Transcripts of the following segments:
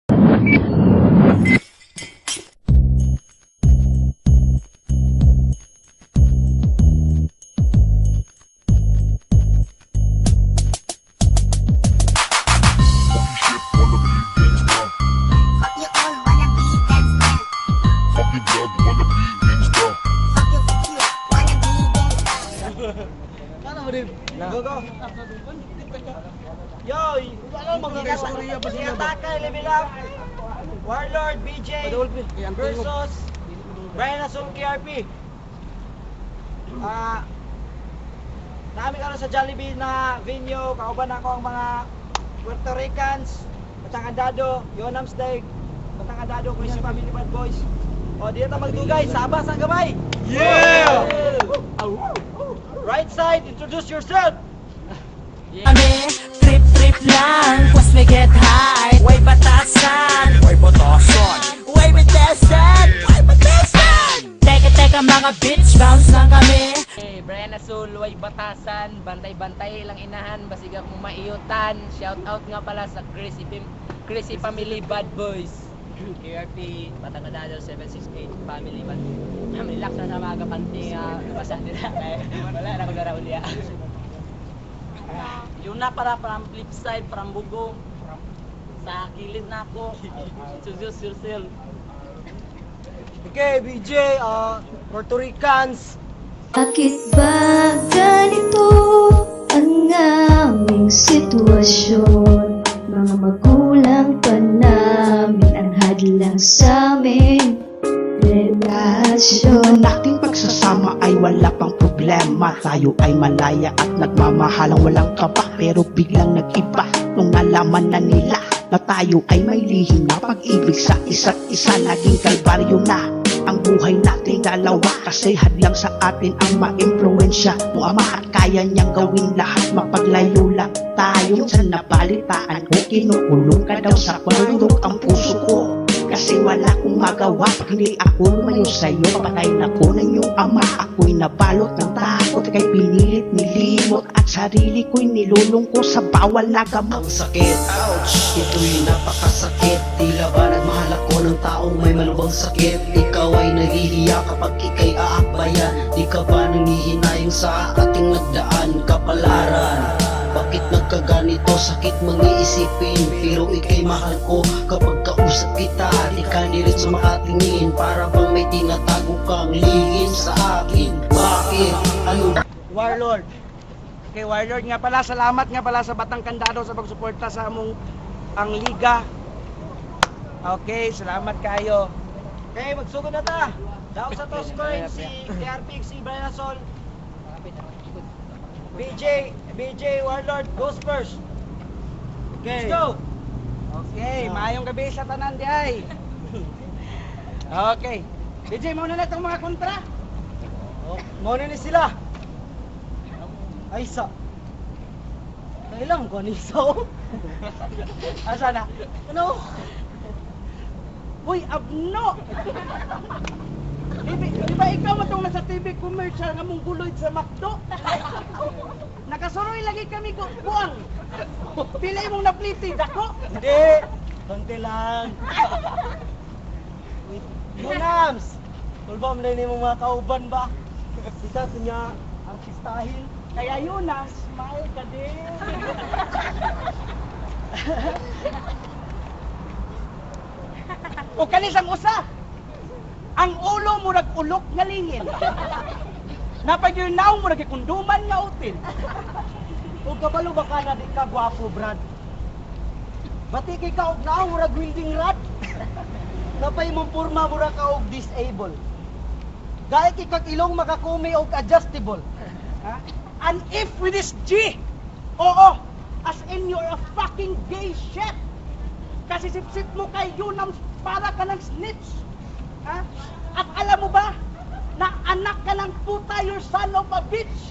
Fuck you all, wanna be gangster. Fuck you blood, wanna be gangsta. Fuck you, wanna be gangster. Ano mo din? Go, go. Yo, Ataka, level up. Warlord, BJ versus Brian Azul KRP. Ah, nami karon sa Jollibee na venue, kauban ako ang mga Puerto Ricans, Batangandado, Yonam Steak, Batangandado, Christian Family Bad Boys. O, di na ta magdugay, saba sa gamay. Yeah! Right side, introduce yourself. Kami, trip trip lang, was we get high. Way batasan, way batasan, way batasan, way batasan. Teka teka mga bitch, bounce lang kami. Hey, Brian Azul, way batasan, bantay-bantay lang inahan, basig ako maiyutan. Shout out nga pala sa Crazy, Pim, Crazy Family Bad Boys. KRP, Batangandado 768 Family Bad. Relax na sa mga kapanti nga basa nila kay wala na ko dara ulia. Yun na para from flip side, from bugong. Sa kilid na ako. Introduce yourself. Okay, BJ, Puerto Ricans. Bakit ba ganito ang aming sitwasyon? Mga magulang pa namin ang hadlang sa aming relasyon. Ang ating pagsasama ay wala pang problema. Tayo ay malaya at nagmamahalang walang kaba. Pero biglang nag-iba nung nalaman na nila na tayo ay may lihim na pag-ibig sa isa't isa. Naging kalbaryo na ang buhay nating dalawa kasi hadlang sa atin ang maimpluwensya mo ama at kaya niyang gawin lahat, mapaglayo lang tayo. Sa nabalitaan ko, kinukulong ka daw sa kulong. Ang puso ko kasi wala akong magawa. Pag hindi ako lumayo sa'yo, papatay na ko ng iyong ama. Ako'y nabalot ng takot, kay pinilit nilimot at sarili ko'y nilulong ko sa bawal na gamot. Ang sakit, ouch, ito'y napakasakit. Tila ba nagmahal ako ng taong may malubang sakit? Ikaw ay nahihiya kapag ika'y aakbayan. Di ka ba nangihinayang sa ating nagdaan kapalaran? Bakit nagkaganito, sakit mangiisipin? Pero ika'y mahal ko kapag kausap kita, di ka diretso makatingin. Para bang may tinatago kang lihim sa akin. Bakit? Ano Warlord. Okay, Warlord nga pala, salamat nga pala sa Batang Kandado sa pagsuporta sa among ang liga. Okay, salamat kayo. Okay, magsugod na ta. Daw sa to scoring si KRP, si Brian Asol. BJ, BJ Warlord goes first. Okay. Let's go. Okay, maayong gabi sa tanan di ay. Okay. DJ, mauna na itong mga kontra. Oh, mauna ni sila. Ay, sa. Kailang ko ni so. Asa na? Ano? Uy, abno! Di ba ikaw mo itong nasa TV commercial nga mong guloy sa McDo? Nakasuroy lagi kami ko, buang! Pila imong napliti, dako? Hindi! Konti lang. Munams! Tulba mo na yun yung mga kauban ba? Isa sa niya, artistahin. Kaya yun na, smile ka din. O kanisang usa. Ang ulo mo nag-ulok nga lingin. Napag-irnaw mo nagkikunduman nga util. O kabalo ba ka na di ka gwapo, Brad? Bati kay ka og naong murag welding rod. Napay mong porma mura ka og disable. Dahil kay kag ilong makakumi og adjustable. Ha? And if with this G, oo, as in you're a fucking gay shit. Kasi sipsip mo kay Yunam para ka ng snitch. Ha? At alam mo ba na anak ka ng puta, you're son of a bitch.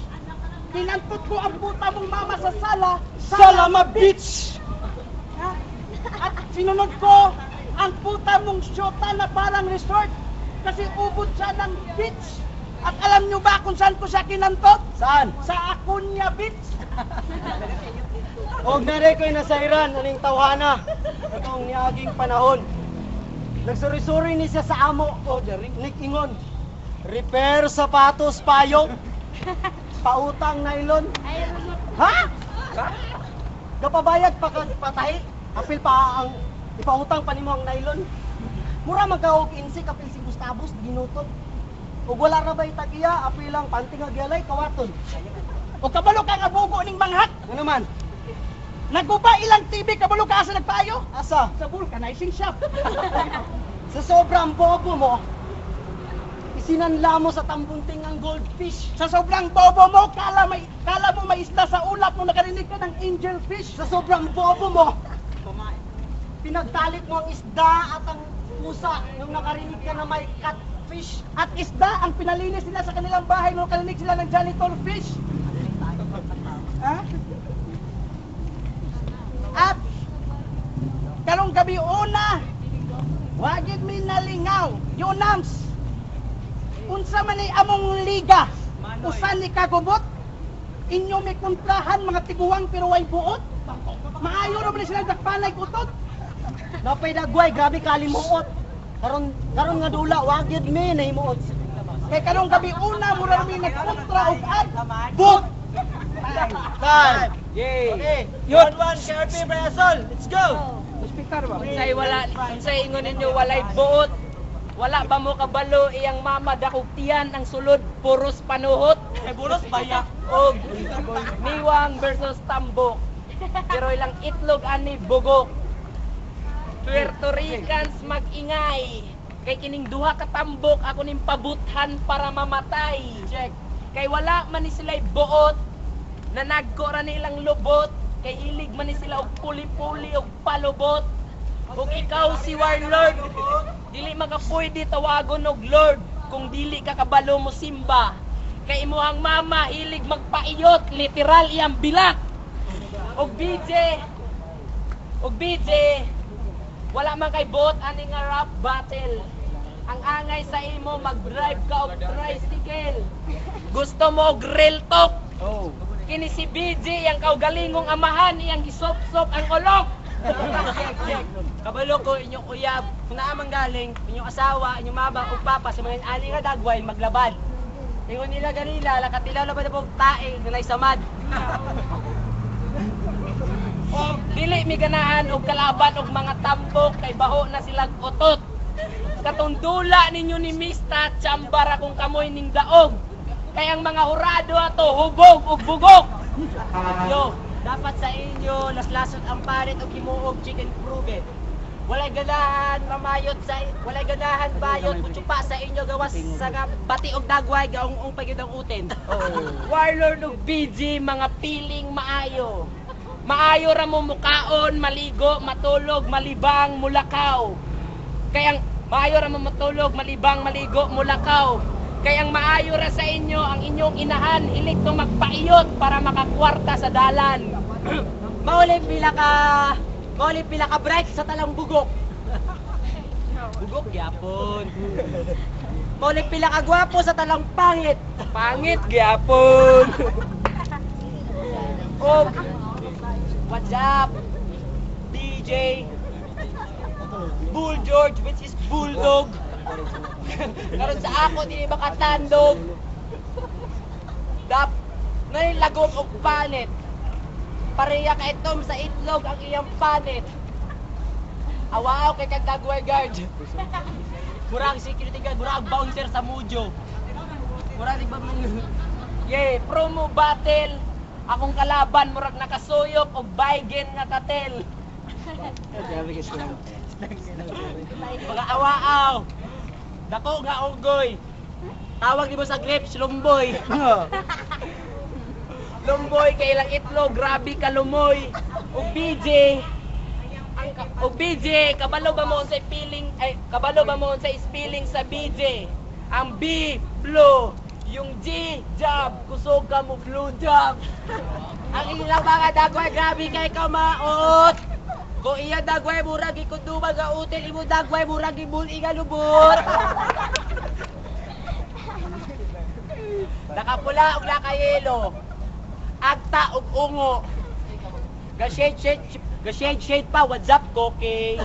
Kinantot ko ang puta mong mama sa sala, Salama bitch! Ha? At sinunod ko ang puta mong syota na parang resort kasi ubod siya ng beach. At alam nyo ba kung saan ko siya kinantot? Saan? Sa Acuña Beach. Og naray ko'y nasairan aning tawhana katong niaging panahon. Nagsuri-suri ni siya sa amo o nikingon. Repair sapatos payong. Pautang nylon. Ha? Gapabayad pa kag patahi. Apil pa ang ipautang pa nimo ang nylon. Mura man ka og insik apil si Gustavus ginutot. Ug wala ra bay tag-iya apil ang panting nga gialay kawaton. O kabalo ka nga bugo ning manghak. Ano man? Naguba ilang TV, kabalo ka asa nagpaayo? Asa? Sa vulcanizing shop. Sa sobrang bobo mo, isinanla mo sa tambunting ang goldfish. Sa sobrang bobo mo, kala mo may isda sa ulap nung nakarinig ka ng angel fish. Sa sobrang bobo mo, pinagtalit mo ang isda at ang pusa nung nakarinig ka na may catfish. At isda ang pinalinis nila sa kanilang bahay nung nakarinig sila ng janitor fish. Ha? At karong gabi una, wagid mi nalingaw, yunams. Unsa man ni among liga, usan ni kagubot, inyo may kontrahan mga tiguang pero way buot. Maayo ra man ni sila dakpanay utot. Napay dagway, grabe kalimuot. Karon karon nga dula, wagid mi nahimuot. Kay karong gabi una mura mi nagkontra og ad but. Time. Yay! Okay. Yun. 1-1 KRP Brasol. Let's go. Unsay wala unsay ingon ninyo walay buot. Wala ba mo kabalo iyang mama dakog tiyan ang sulod puros panuhot. Kay bulos baya. Og niwang versus tambok. Pero ilang itlog ani bugok. Puerto Ricans mag-ingay. Kay kining duha ka tambok ako ning pabuthan para mamatay. Check. Kay wala man ni sila'y buot. Nanagko ra ni ilang lubot. Kay ilig man ni sila og puli-puli og palubot. Ug ikaw si Warlord, dili makapwede tawagon og Lord kung dili ka kabalo mo simba. Kay imuhang mama hilig magpaiyot, literal iyang bilak. Og BJ, og BJ, wala man kay bot ani nga rap battle. Ang angay sa imo mag-drive ka og tricycle. Gusto mo og real talk? Oh. Kini si BJ ang kaugalingong amahan iyang gisop-sop ang ulok. Check, check. Kabalo ko inyong uyab, kung naa man galing, inyong asawa, inyong mama ug papa sa mga ani nga dagway maglabad. Ingon nila ganila, lakatilaw na ba na pong tae nga samad. Og dili mi ganahan og kalaban og mga tambok kay baho na silag utot. Katong dula ninyo ni Mista, tsambara kung kamoy ning daog. Kay ang mga hurado ato hubog ug bugok. Yo, dapat sa inyo laslasot ang parit og himuog chicken prove. Walay ganahan mamayot sa walay ganahan bayot kutsupa sa inyo gawas sa nga bati og dagway gaung-ung pa gyud ang utin. Warlord ug BG mga piling maayo. Maayo ra mo mukaon, maligo, matulog, malibang, mulakaw. Kay ang maayo ra mo matulog, malibang, maligo, mulakaw. Kay ang maayo ra sa inyo, ang inyong inahan, hilig to magpaiyot para makakwarta sa dalan. Mauli pila ka bright sa talang bugok. Bugok gyapon. Mauli pila ka gwapo sa talang pangit. Pangit gyapon. Og What's up? DJ Bull George which is Bulldog. Karon sa ako dili makatandog. Dap nay lagom og panit. Pareha ka itom sa itlog ang iyang panit. Awaaw kay kag dagway guard. Mura ang security guard, mura ang bouncer sa Mujo. Mura di ba mong yeah, promo battle. Akong kalaban murag nakasuyop og baygen nga katel. Mga awaaw. Dako nga unggoy. Tawag di mo sa grapes, lumboy. Lumboy kay ilang itlog, grabe ka lumoy. Og BJ, og BJ, kabalo ba mo sa feeling ay kabalo ba mo sa spelling sa BJ? Ang B, blue, yung G, job, kusog ka mo blue job. Ang ilang mga dagway, grabe kay kamaot. Kung iya dagway, murag ikunduma ga util, imo dagway, murag ibul iga lubot. Nakapula og nakayelo. Agta og ungo. Ga shade shade ga shade shade pa, what's up, Koke?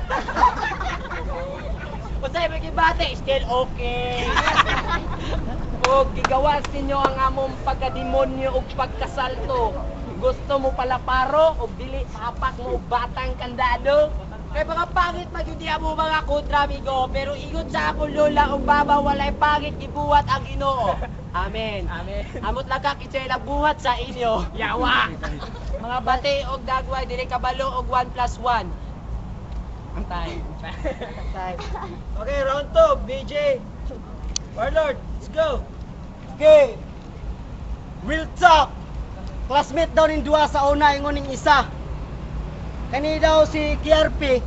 Unsay magibate, still okay. Og gigawas ninyo ang among pagkademonyo ug pagkasalto. Gusto mo pala paro og dili pahapak mo og batang kandado. Kay mga pangit man gyud mo mga kontra amigo, pero ingon sa akong lola ug baba walay pangit gibuhat ang Ginoo. Amen. Amen. Amot lang ka kinsay buhat sa inyo. Yawa. Mga bati og dagway dili kabalo og 1 plus 1. Time. Time. Okay, round 2, BJ. Warlord, let's go. Okay. Real talk. Classmate daw ning duha sa una ingon ning isa. Kani daw si KRP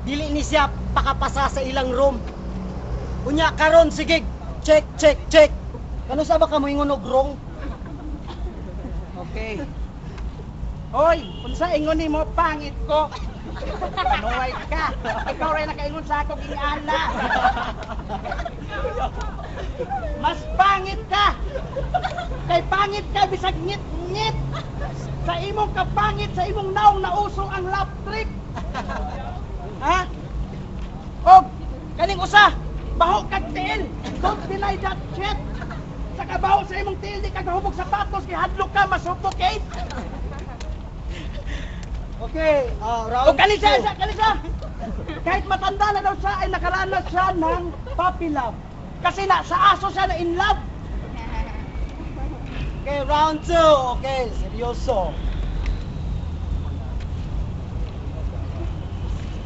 dili ni siya pakapasa sa ilang room. Unya karon sige, check check check. Kano sa ba ka moingon og wrong? Okay. Hoy, unsa ingon nimo pangit ko? Panuway ka. Ikaw ray nakaingon sa akong iniana. Mas pangit ka. Kay pangit ka bisag ngit-ngit. Sa imong kapangit, sa imong naong nauso ang lap trip. Ha? Og kaning usa, baho kag tiil. Don't deny that shit. Sa kabaho sa imong tiil, di ka gahubog sapatos kay hadlok ka masuffocate. Okay, round O kani siya, two. siya, kani siya. Kahit matanda na daw siya, ay nakaranas siya ng puppy love. Kasi na, sa aso siya na in love. Okay, round 2. Okay, seryoso.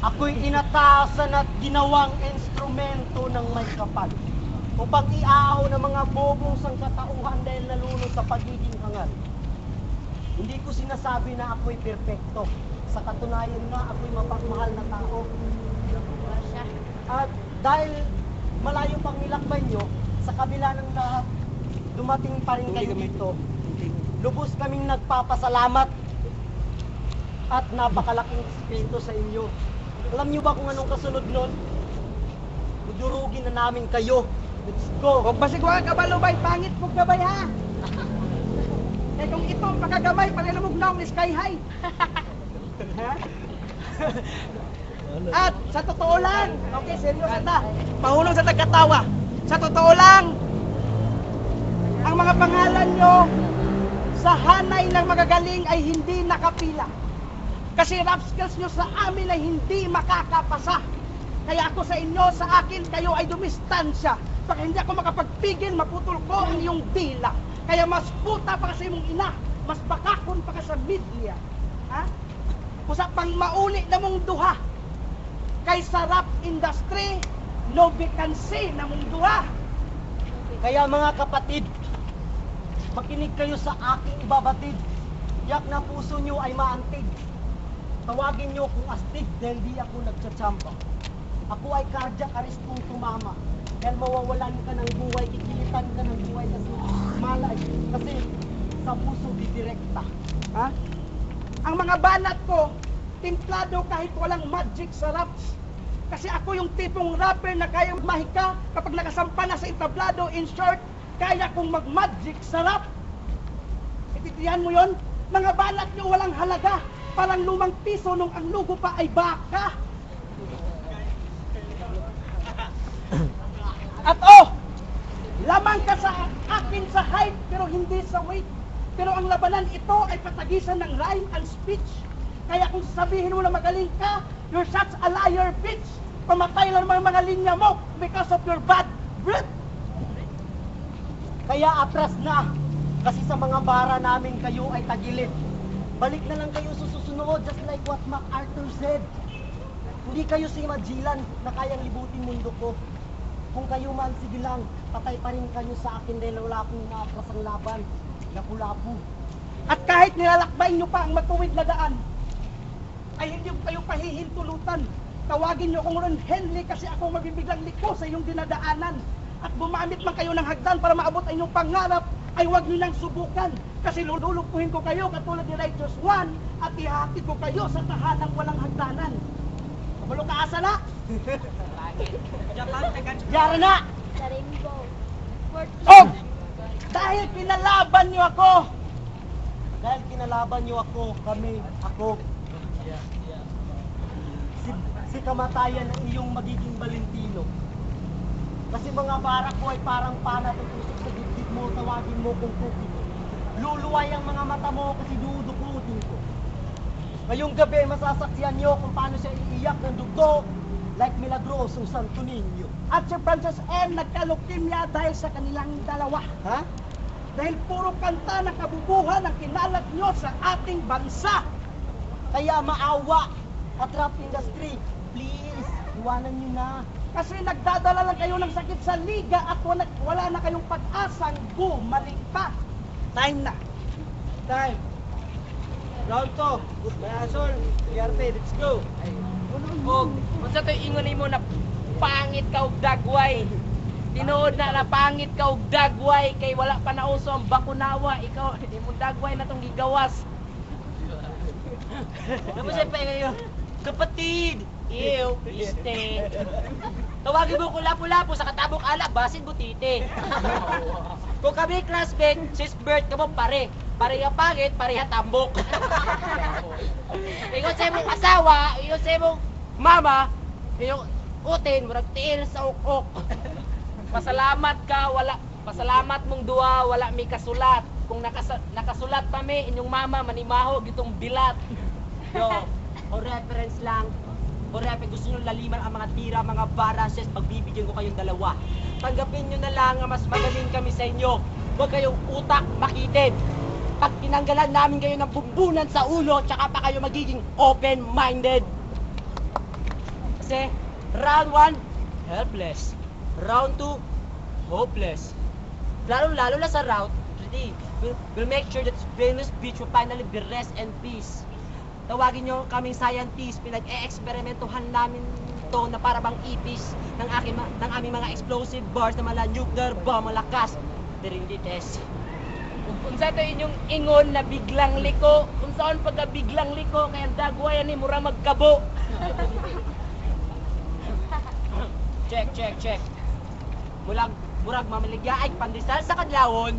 Ako'y inatasan at ginawang instrumento ng may kapal upang iaaw ng mga bobong sangkatauhan dahil nalunod sa pagiging hangal. Hindi ko sinasabi na ako'y perpekto. Sa katunayan nga, ako'y mapagmahal na tao. At dahil malayo pang nilakbay nyo, sa kabila ng lahat, dumating pa rin kayo dito. Lubos kaming nagpapasalamat at napakalaking respeto sa inyo. Alam nyo ba kung anong kasunod nun? Dudurugin na namin kayo. Let's go! Huwag basig wa ka balubay, pangit po gabay ha. Kaya kung ito ang pagkagamay, parelamog naong ni Sky High. Ha? At sa totoo lang, okay, seryoso ta. Pahulong sa tagkatawa. Sa totoo lang, ang mga pangalan nyo sa hanay ng magagaling ay hindi nakapila. Kasi rap skills nyo sa amin ay hindi makakapasa. Kaya ako sa inyo, sa akin, kayo ay dumistansya. Baka hindi ako makapagpigil, maputol ko ang iyong dila. Kaya mas puta pa ka sa imong ina, mas bakakon pa ka sa media. Ha? Usa pang mauli na mong duha. Kay sa rap industry, no vacancy na mong duha. Kaya mga kapatid, makinig kayo sa aking ibabatid. Yak na puso nyo ay maantig. Tawagin nyo kung astig dahil di ako nagtsatsamba. Ako ay cardiac arrest kung tumama. Dahil mawawalan ka ng buhay, kikilitan ka ng buhay kasi malay. Kasi sa puso didirekta. Ha? Ang mga banat ko, timplado kahit walang magic sa raps. Kasi ako yung tipong rapper na kayang mahika kapag nakasampa na sa entablado. In short, kaya kong mag-magic sa rap. Itindihan mo yon? Mga banat nyo walang halaga. Parang lumang piso nung ang lugo pa ay baka. At oh, lamang ka sa akin sa height pero hindi sa weight. Pero ang labanan ito ay patagisan ng rhyme and speech. Kaya kung sasabihin mo na magaling ka, you're such a liar, bitch. Pamatay lang mga mga linya mo because of your bad breath. Kaya atras na. Kasi sa mga bara namin kayo ay tagilid. Balik na lang kayo sa susunod just like what MacArthur said. Hindi kayo si Magellan na kayang libutin mundo ko. Kung kayo man, sige lang, patay pa rin kayo sa akin dahil wala akong inaatras ang laban. Lapu-lapu. At kahit nilalakbay nyo pa ang matuwid na daan, ay hindi ko kayo pahihintulutan. Tawagin nyo akong Ron Henley kasi ako mabibiglang liko sa iyong dinadaanan. At bumamit man kayo ng hagdan para maabot ang inyong pangarap, ay huwag nyo nang subukan. Kasi lululupuhin ko kayo katulad ni Righteous One at ihahatid ko kayo sa tahanang walang hagdanan. Kabalo ka asa na? Yara na! Sa rainbow. Og! Dahil pinalaban nyo ako, Dahil kinalaban niyo ako, kami, ako. Si kamatayan ang iyong magiging Valentino. Kasi mga bara ko ay parang pana, tutusok sa dibdib mo, tawagin mo kung Cupido. Luluway ang mga mata mo kasi dudukutin ko. Ngayong gabi, masasaksihan niyo kung paano siya iiyak ng dugo like Milagrosong Santo Niño. At si Francis N. nagka-leukemia dahil sa kanilang dalawa. Ha? Dahil puro kanta ng kabubuhan ang kinalat nyo sa ating bansa. Kaya maawa at rap industry, please, iwanan niyo na. Kasi nagdadala lang kayo ng sakit sa liga at wala na kayong pag-asang bumalik pa. Time na. Time. Round 2. May asol. PRP, let's go. Og unsa to'y ingon nimo na pangit ka og dagway? Tinuod na na pangit ka og dagway kay wala pa nauso ang bakunawa, ikaw imong dagway na tong gigawas. Tapos ay pa kayo, kapatid! Ew, iste. Tawagin mo ko lapu-lapu sa katabok ala, basin butite. Kung kami classmate, sis birth ka mo pare. Pareha pangit, pareha tambok. Ingon sa imong asawa, ingon sa imong mama, iyong utin, murag tiil sa ukok. Pasalamat ka, wala pasalamat mong duha, wala mi kasulat. Kung nakasulat pa mi inyong mama manimaho gitong bilat. Yo, o reference lang. O reference, gusto nyo laliman ang mga tira, mga bara, sis, pagbibigyan ko kayong dalawa. Tanggapin nyo na lang na mas magaling kami sa inyo. Huwag kayong utak makitid. Pag tinanggalan namin kayo ng bumbunan sa ulo, tsaka pa kayo magiging open-minded. Kasi, round 1, helpless. Round 2, hopeless. Lalo-lalo na sa round 3, we'll make sure that Venus Beach will finally be rest and peace. Tawagin nyo kaming scientist, pinag-e-eksperimentuhan namin to na para bang ipis ng aming mga explosive bars na mala nuclear bomb malakas. Pero hindi test. Ug unsa to inyong ingon na biglang liko? Unsaon pagka biglang liko kay ang dagway ani mura magkabo. Check, check, check. Mulag, murag mamaligya ay pandesal sa kadlawon,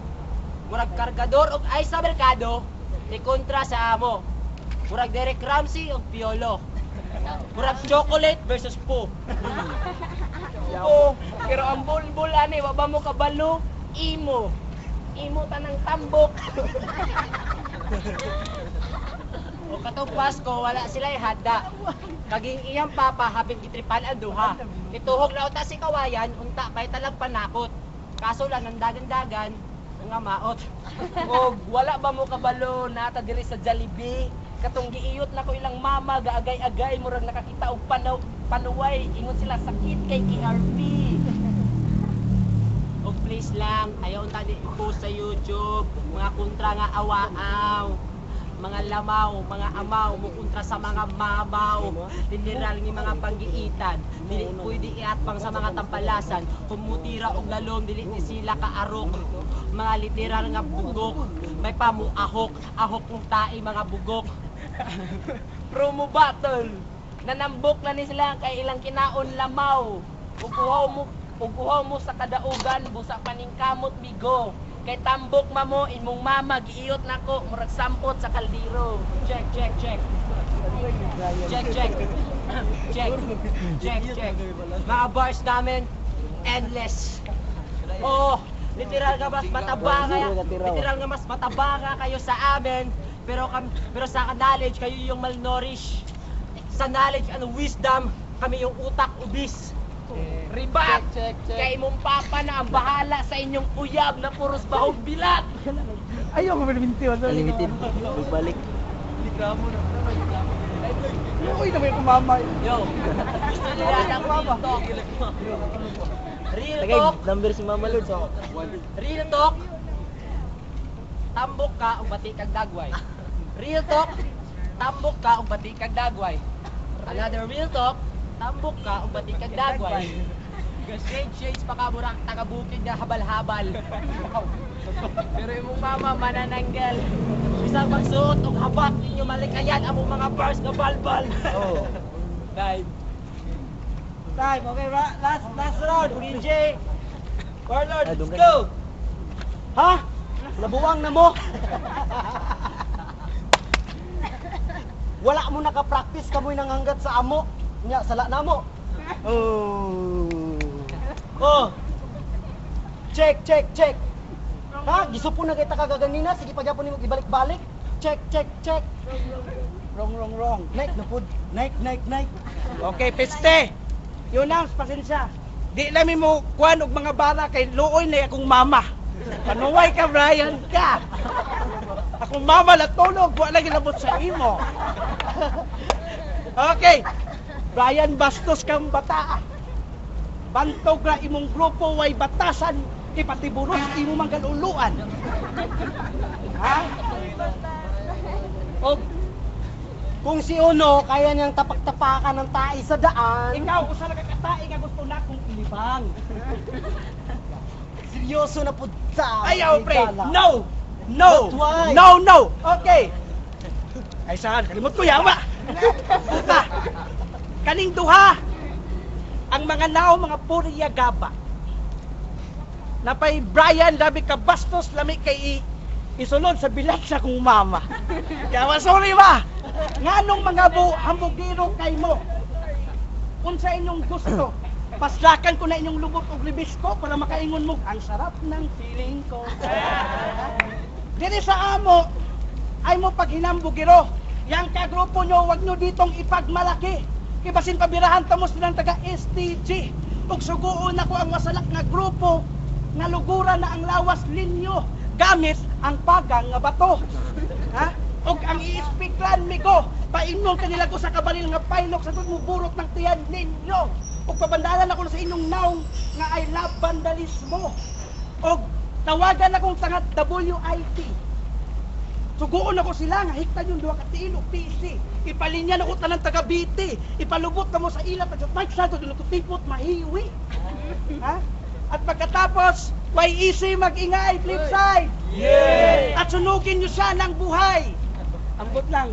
murag kargador og ay sa merkado, ni kontra sa amo. Murag Derek Ramsey og Piolo. Murag chocolate versus po. Oo, pero ang bulbul ani wa ba mo kabalo? Imo. Imo tanang tambok. O katong Pasko, wala sila handa. Kaging iyang papa, hapit gitripan ang duha. Ituhog na uta si kawayan, unta pa'y talag panakot. Kaso lang, ang dagan-dagan, nga maot. Og wala ba mo kabalo nata diri sa Jollibee? Katong giiyot na ko ilang mama gaagay-agay murag nakakita og panuway, ingon sila sakit kay KRP. Og please lang, ayaw unta di i-post sa YouTube, mga kontra nga awaaw, mga lamaw, mga amaw, mukontra sa mga mamaw, literal ni mga panggiitan, dili pwede iatbang sa mga tampalasan, kumutira og lalom, dili ni sila kaarok, mga literal nga bugok, may pamuahok, ahok kung tae mga bugok. Promo battle. Nanambok na ni sila kay ilang kinaon lamaw. Ug uhaw mo sa kadaugan busa paning kamot bigo. Kay tambok mamo imong mama giiyot nako murag sampot sa kaldero. Check, check, check. Check, check. Check. Check, check. Mga bars namin, endless. Oo, literal nga mas mataba kaya, literal nga mas mataba nga kayo sa amin, pero sa knowledge kayo yung malnourished. Sa knowledge and wisdom, kami yung utak ubis. Ribat! Kay imong papa na ang bahala sa inyong uyab na puros bahog bilat. Ayoko Limited. Balik. Uy, naman yung kumamay. Yo, gusto nila ng real talk. Real talk. Number si Mama Lourdes. Real talk. Tambok ka o bati kag dagway. Real talk. Tambok ka o bati kag dagway. Another real talk. Tambok ka o bati kag dagway. Shade shades pa ka murag taga bukid nga habal-habal. Pero imong mama manananggal. Bisag magsuot og habak ninyo malikayan among mga bars nga balbal. Oh. Time. Time, okay, last last round. DJ. Warlord, let's go. Ha? Nabuwang na mo. Wala mo naka-practice, kamoy nanganggat sa amo. Nya, sala na mo. Oh. Oh. Check, check, check. Ha? Gisupo na kita kagaganina. Sige, pagyapon nimo ibalik-balik. Check, check, check. Wrong, wrong, wrong. Nike na pod. Nike, Nike, Nike. Okay, peste. Yun lang, pasensya. Di lang mo kuan og mga bara kay luoy na akong mama. Panuway ka, Brian ka. Akong mama natulog, wa lang gilabot sa imo. Okay. Brian, bastos kang bata. Bantog ra imong grupo way batasan ipatiburos imo manggaluluan. Ha? Og kung si Uno kaya niyang tapak-tapakan ng tae sa daan, Ikaw usa ra ka katae nga gusto na akong ilibang. Seryoso na pud ta. Ayaw, pre. Higala. No. No. But why? No, no. Okay. Ay, saan? Kalimot ko, yawa. Puta. Kaning duha. Ang mga nao, mga puriya gaba. Napay Brian, labi ka bastos, lami kay isulod sa bilat sa kong mama. Kaya sorry ba? Nganong mga hambugiro kay mo? Unsa inyong gusto? Paslakan ko na inyong lubot og libis ko para makaingon mo ang sarap ng feeling ko. Diri sa amo ay mo paghinambugiro. Yang kagrupo nyo, wag nyo ditong ipagmalaki. Kibasin pabirahan tamos nilang taga STG. Ug suguon ako ang wasalak nga grupo nga luguran na ang lawas ninyo gamit ang pagang nga bato. Ha? Og ang iispiklan migo, paimnon kanila ko sa kabalil nga pailok sa mo burot ng tiyan ninyo. Ug pabandalan ako sa inyong naong nga I love vandalismo. Og tawagan akong tangat WIT. Suguon ako sila nga hiktan yung duha ka tiil og PC. Ipalinyan ako tanan taga BT. Ipalubot na mo sa ila pag sa sa dulog tipot mahiwi. Ha? At pagkatapos, YEC mag-ingay, flip side. Yeah! At sunugin niyo siya ng buhay. Ambot lang.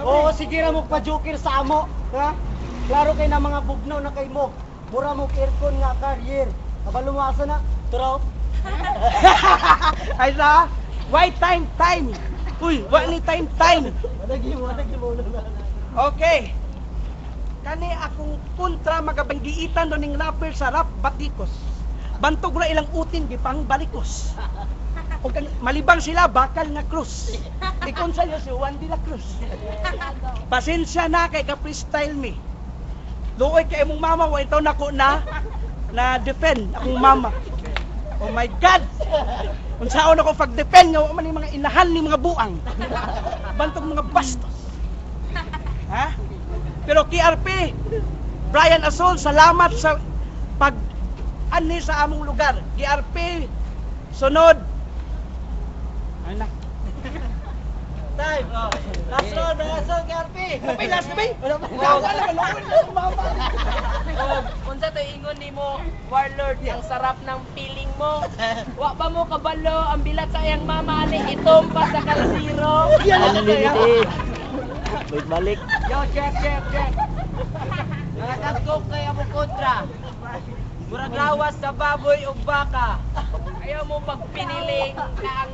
Oo, sige ra mo pa joker sa amo, ha? Klaro kay na mga bugnaw na kay mo. Mura mo aircon nga carrier. Kabalo mo asa na? Turaw. Ay sa, why time time? Uy, wa ni time time. Walagi mo, walagi mo. Okay. Kani akong kontra magabanggiitan do ning rapper sa rap batikos. Bantog ra ilang utin gipang balikos. Ug ang malibang sila bakal nga krus. Ikon sa si Juan de la Cruz. Pasensya na kay ka freestyle me. Luoy kay imong mama wa itaw nako na na defend akong mama. Oh my God! Unsaon ako pag-defend nga wa man ni mga inahan ni mga buang. Bantog mga bastos. Ha? Pero KRP, Brian Asol, salamat sa pag ani sa among lugar. KRP, sunod. Ano na? Time. Oh. Last round, last round, KRP. Kapay, last na ba? Wala pa. Wala, wala, wala, wala, mama. Og unsa to ingon nimo, Warlord, ang sarap ng feeling mo. Wa ba mo kabalo ang bilat sa iyang mama ani itom pa sa kalsiro. Unlimited. Yo, check, check, check. Mga tagkok kay amo kontra. Murag lawas sa baboy ug baka. Ayaw mo pagpiniling na ang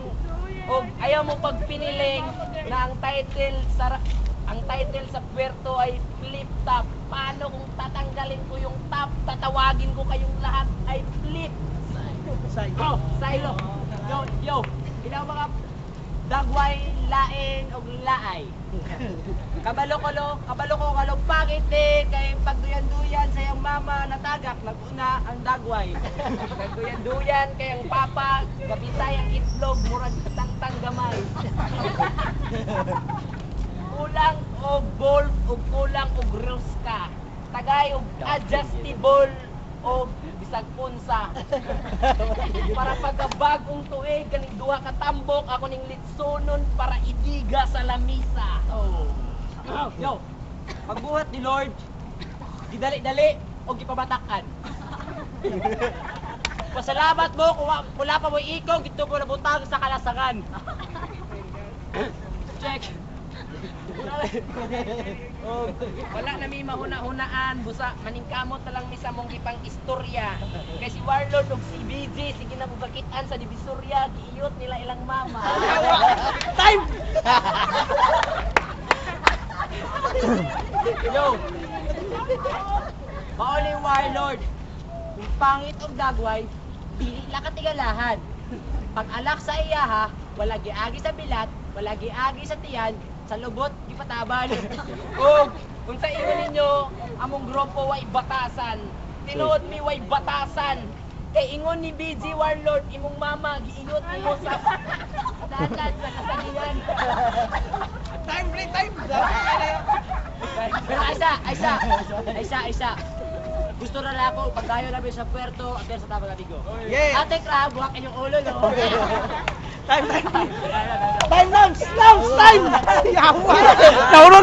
og ayaw mo pagpiniling na ang title sa puerto ay flip top. Paano kung tatanggalin ko yung top, tatawagin ko kayong lahat ay flip. Side. Oh, silo. Yo, yo. Ilaw mga dagway, lain ug laay. Kabalo ko lo, kabalo ko kalong pangit eh, kay pagduyan-duyan sa iyang mama natagak naguna ang dagway. Nagduyan-duyan kay ang papa, gabitay ang itlog, murag tangtang gamay. Kulang og bolt og kulang og ruska. Tagay og adjustable og bisag unsa. Para pagkabagong tuig kaning duha ka tambok ako ning litsonon para idiga sa lamisa. Oh. Yo, pagbuhat ni Lord, gidali-dali o gipabatakan. Pasalamat mo kung wala pa mo ikog, dito mo nabutang sa kalasangan. Check. Og wala na mi mahuna-hunaan busa maningkamot na lang mi sa mong gipang istorya. Kay si Warlord og si BJ sige na mugakit-an sa Divisoria, giiyot nila ilang mama. Time! Yo! Mao ni Warlord. Kung pangit og dagway, dili lang katigalahan. Pag alak sa iya ha, wala giagi sa bilat, wala giagi sa tiyan, sa lubot gipataban. Og kung sa ingon ninyo, among grupo way batasan. Tinuod mi way batasan. Kay ingon ni BG Warlord, imong mama giingot nimo sa dalan sa kasagian. Time, break, time! Pero isa, isa, isa, isa. Gusto na lang ako, pagdayo namin sa Puerto, at sa Tabang Amigo. Yeah. Ate Crab, buhak inyong ulo, no? Time, time! Time, Lams! Lams, time! Yawa! Nahulog!